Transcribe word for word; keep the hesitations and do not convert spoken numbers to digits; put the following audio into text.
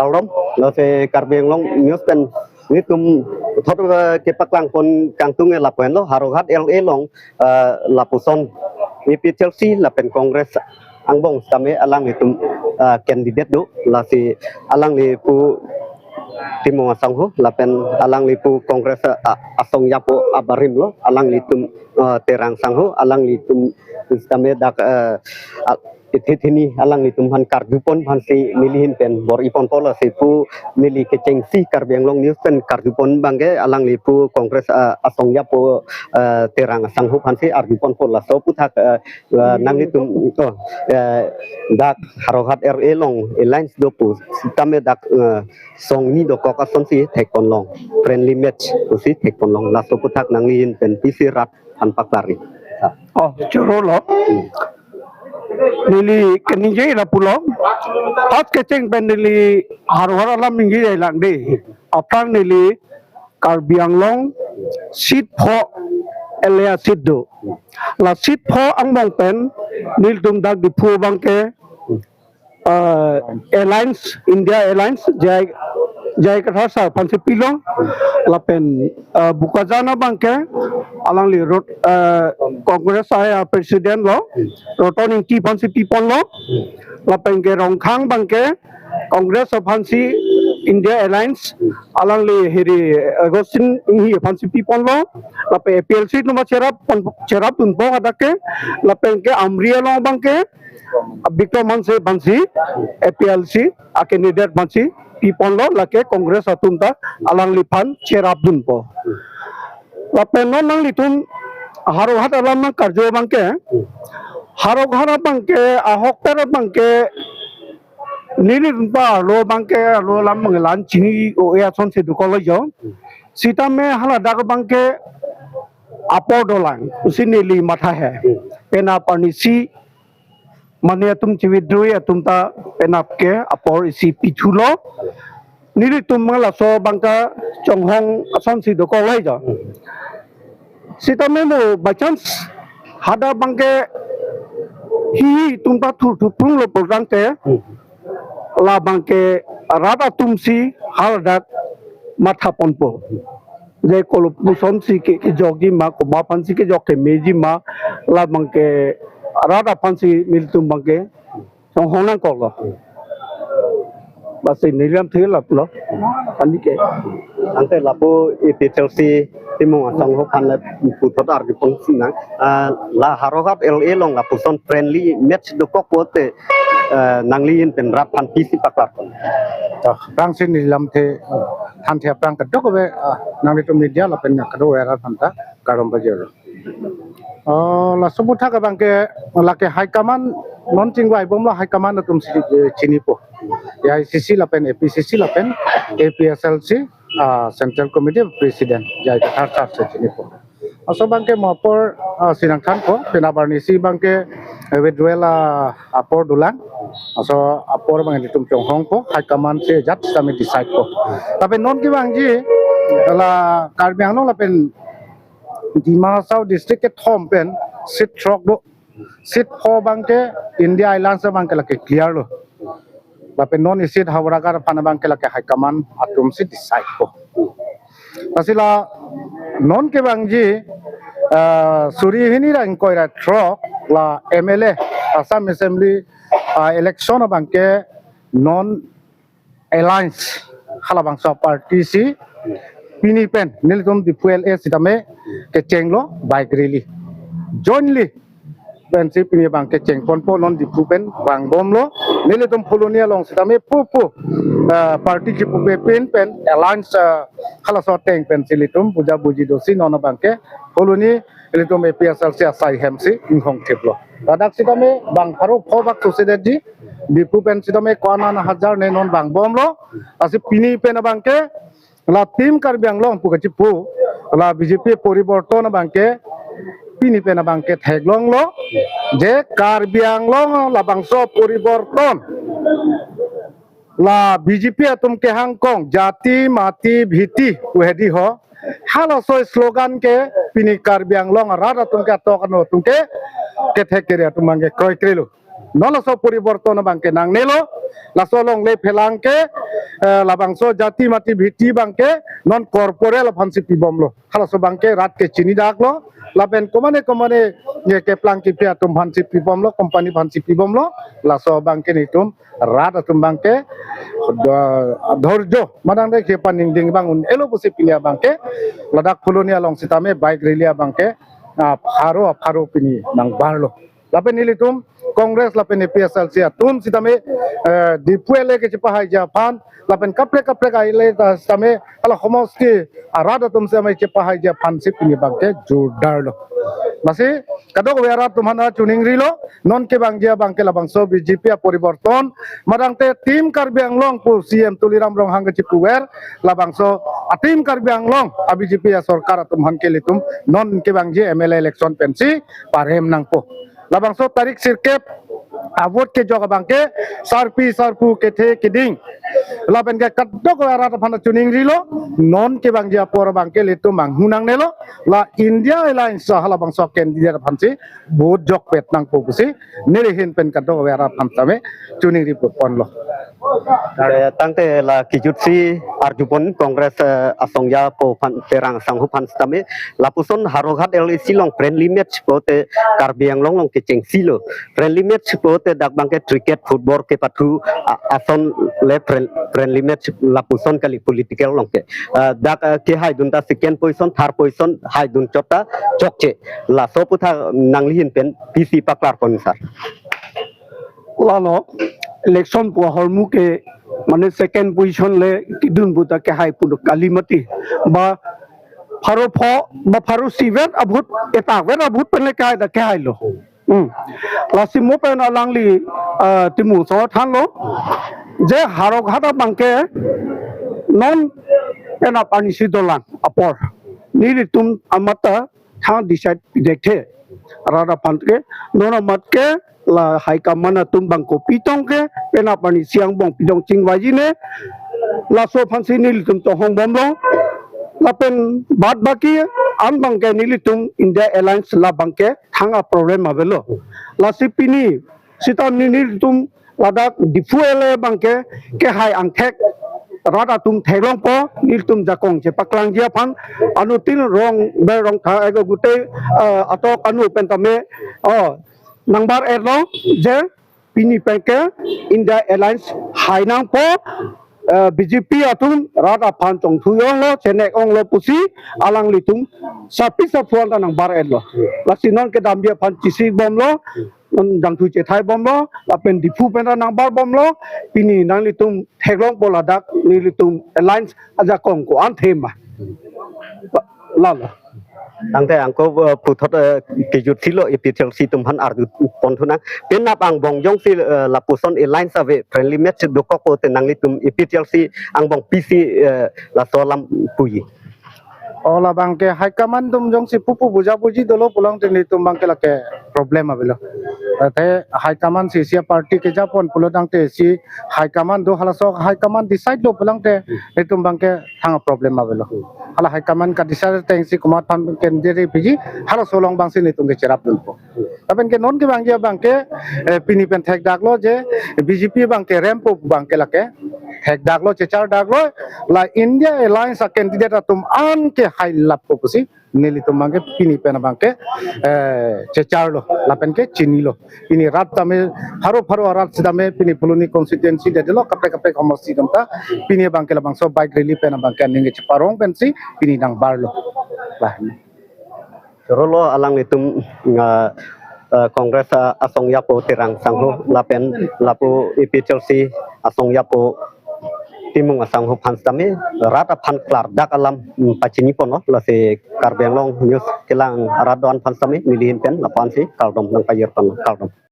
Kardom, lasi Karbi Anglong News pen nelitum thot, eh, kepaklang pon kangtung ke lapu henlo, Howraghat L A along, eh, lapuson A P H L C lapen Congress angbong sitame alanglitum, eh, candidate do, lasi alangli pu Timung Asangho lapen alangli pu Congress, eh, a-, asong yapo abarim lo, alanglitum, eh, Terang Sangho, alanglitum sitame dak, eh, a-, ithi thini alanglitum aphan karjupon aphansi neli ahin pen bor-iponpo, lasi pu neli kechengsi Karbi Anglong News pen karjupon abangke alangli pu Congress, eh, asong yapo, eh, Terang Sangho aphansi arjuponpo, laso aputhak, eh, eh, nanglitum, oh, eh, dak Howraghat L A along alliance do pu sitame dak, eh, song ni dokok asonsi thekponlong, friendly match pusi thekponlong, laso aputhak nangli ahin pen pisi rat aphan paklarji. Oh, choro lo. Neli keningje lapulo. Thot kecheng pen neli Howraghat alam ningje lang de. Aphrang neli Karbi Anglong seat pho L A seat do. La seat pho angbong pen nelitum dak Diphu abangke, eh, Alliance, India Alliance, J I, J I Kathar sir aphansi pilo, lapen, eh, Bokajan abangke alangli rot, eh, Congress a president lo, Roton Ingti aphansi piponlo, lapen ke Rongkhang abangke Congress aphansi India Alliance alangli hiri Augustine Enghi aphansi piponlo, lapen A P H L C atum cherap pon, cherapdunpo hadak ke, lapen ke Amri along abangke Bikram Hanse aphansi A P H L C a candidate aphansi piponlo, lake Congress atum ta alangliphan cherapdunpo. Lapen non nanglitum Howraghat alam nangkarju abangke, Howraghat abangke, ahokpet abangke, nelitum ta arlo abangke, arlo alam abangke la-an chini o-e asonsi dokoklo jo. Sitame haladak abangke apor dolang pusi neli matha he. Penap arnisi mane atum chi-withdraw atum ta penap ke apor isi pithulo. Nelitum ma laso abangke chonghong asonsi dokoklo jo. Sitame mo by chance hadak abangke hihi atum ta thurthu prunglo pulotangte, labangke rat atumsi haladak mathaponpo. Je kolo pusonsi ke, kejokji ma, komat aphansi kejok kemeji ma, labangke rat aphansi nelitum abangke chonghong nangkoklo. Basi neli alamthe lapulo. Ani ke. Ante lapu A P H L C Timung Asangho aphan le puthot arjupon sinang. Ah, la Howraghat L A along lapuson friendly match dokok pulote, eh, nangli ahin pen rat aphan pisi paklarpon. To, aphrangsi neli alamthe, aphrang the aphrang kadokave, ah, nanglitum media lapen kadokave rat aphan ta kardom pajirlo. Oh, laso aputhak abangke lake high command non chingvaibomlo, high command atumsi, eh, chinipo. A I C C lapen A P C C lapen A P H L C, ah, Central Committee President J I Kathar sir si chinipo. Laso abangke mo apor, ah, si nangthanpo, penap arnisi abangke, eh, withdrawal, ah, apor dolang. Laso apor abang nelitum chonghongpo, high command si ajat sitame decide po. Tapi non kevangji, la Karbi Anglong lapen Dima Hasao district kethom pen seat throk do. Seat pho abangke India Alliance abangke lake clear lo. Lapen non isi Howraghat aphan abangke lake high command atumsi decide po. Lasi la non kevangji, ah, suri hini ra ingkoi ra throk la M L A, Assam Assembly, ah, election abangke non Alliance halabangso party si pini pen nelitum Diphu L A sitame kechenglo bike rally jointly pensi pini abangke chengponpo. Non Diphu pen vangbomlo, nelitum Phuloni along sitame pupu, eh, party chipupe pin pen Alliance, eh, halaso ateng pensi nelitum buja buji dosi non abangke Phuloni nelitum A P H L C asai hemsi inghong thiplo. Ladak sitame bang pharo pho bak succeeded ji, Diphu pen sitame ko-an an hajar ne non vangbomlo. Lasi pini pen abangke la Team Karbi Anglong pu kachipu, la B J P poriborton abangke pini pen abangke theklonglo je Karbi Anglong labangso poriborton la B J P atum kehang kong jati mati bhiti pu hedi ho. Halaso slogan ke pini Karbi Anglong arat atum ke atok ano atum ke kethek kere atum abangke kroikre lo. Non laso poriborton abangke nangnelo, laso longle phelang ke, eh, labangso jati mati bhiti abangke non corporal aphansi pibomlo. Halaso abangke rat ke chinidaklo, lapen komane komane ye keplang kephi atum aphansi pibomlo, company aphansi pibomlo, laso abangke nelitum rat atum abangke do-, dhorjo, madang de kepaningding abang un-elo pusi pini abangke, ladak Phuloni along sitame bike rally abangke, ah, pharo, pharo pini nangbarlo. Lapen nelitum Congress lapen A P H L C atum sitame, eh, Diphu L A ke chepahaiji aphan, lapen kaprek kaprek aile ta sitame, hala homosti arat atum sitame chepahaiji aphansi pini abangke jordarlo. Lasi kadokave arat atum aphan chuningrilo, non kevangji abangke labangso B J P aporiborton, madang te Team Karbi Anglong pu C M Tuliram Ronghang ke chipuver, labangso a Team Karbi Anglong a B J P asorkar atum aphan ke ilitum non kevangji M L A election pensi parem nangpo. Labangso tarik sirkep a vote kejok abangke sarpi sarpo kethe keding, lapen ke kadokave arat aphan chuningrilo, non kevangji apor abangke ilitum manghu nangnelo, la India Alliance halabangso candidate aphansi vote jokpet nangpo pusi neli ahin pen kadokave arat aphan tame chuningri ponlo. Eh, tangte la kejutsi arjupon Congress, eh, asongja pu aphan Terang Sangho aphan sitame, lapuson Howraghat L A C along friendly match pulote Karbi Anglong along kechengsilo. Friendly match pulote dak abangke cricket, football kepathu a-, ason le friend-, friendly match lapuson kali political along ke. Eh, dak, eh, kehaidun ta second position, third position haidun chot ta chokche. Laso aphuthak nangli ahin pen pisi paklarpon sir. Lalo, election pu ahormu ke, mane second position le kedun pu ta kehai pu do kali mati. Ba pharo pho, ba pharo sivet a vote, etakvet a vote pen le kehai ta kehailo. Hmm. Lasi mo pen alangli, ah, Timung so thanlo. Je Howraghat abangke non penap arnisi dolang apor. Nelitum amat ta thang decide pidekthe. Rat aphan ke, non amat ke, la high command atum abang kopi tong ke, penap arnisi angbong pidong chingvaiji ne, laso aphansi nelitum tohong bomlo. Lapen bad baki an abangke nelitum India Alliance la abangke thang a problem avelo. Lasi pini, sitame nelitum ladak Diphu L A abangke kehai angthek rat atum theklongpo, nelitum jakong chepaklangji aphan, anuttin rong ber rong tha ego gute, eh, atok anu pen tame, oh, nangbar-etlo, je pini pen ke India Alliance hai nangpo, eh, B J P atum rat aphan chongthu onglo, chenek onglo pusi alanglitum sarpi sarpo an ta nangbar-etlo. Lasi non kedamji aphan chisi bomlo, non jangthu chethai bomlo, lapen Diphu pen ta nangbar bomlo, pini nanglitum theklongpo ladak, nelitum Alliance ajakong ko-an thema. Lalo. Tangte angko, eh, puthot, eh, kejutsilo A P H L C atum aphan arjupon thunang. Penap angbong jongsi, eh, lapuson Alliance ave friendly match dokok pulote nanglitum A P H L C angbong pisi, eh, laso alam puji. Oh, labangke high command atum jongsi pupu buja buji dolo pulote nelitum abangke lake problem avelo. Te high command si isi a party kejapon pulo tangte si high command do, halaso high command decide lo pulote nelitum abangke thang problem avelo. Hala high command ka decide tengsi komat aphan candidate piji, halaso along abangsi nelitum ke cherapdunpo. Lapen ke non kevangji abangke, eh, pini pen thekdaklo je B J P abangke rempo abangke lake thekdaklo, chechardaklo, la India Alliance a candidate atum an ke hai lappo pusi nelitum abangke pini pen abangke, eh, checharlo, lapen ke chinilo. Pini rat tame pharo pharo arat sitame pini Phuloni constituency de delo kaprek kaprek homosti atum ta pini abangke labangso bike rally pen abangke aning ke cheparong pensi pini nangbarlo. Lah. Chorolo alanglitum, ah, ah, Congress, ah, asongja pu Terang Sangho lapen lapu A P H L C asongja pu Timung Sangho aphan sitame rat aphan klardak alam, mm, pachiniponlo, lasi Karbi Anglong News kelang arat do-an aphan sitame neli ahin pen lapu-ansi kardom nangpajirponlo, kardom.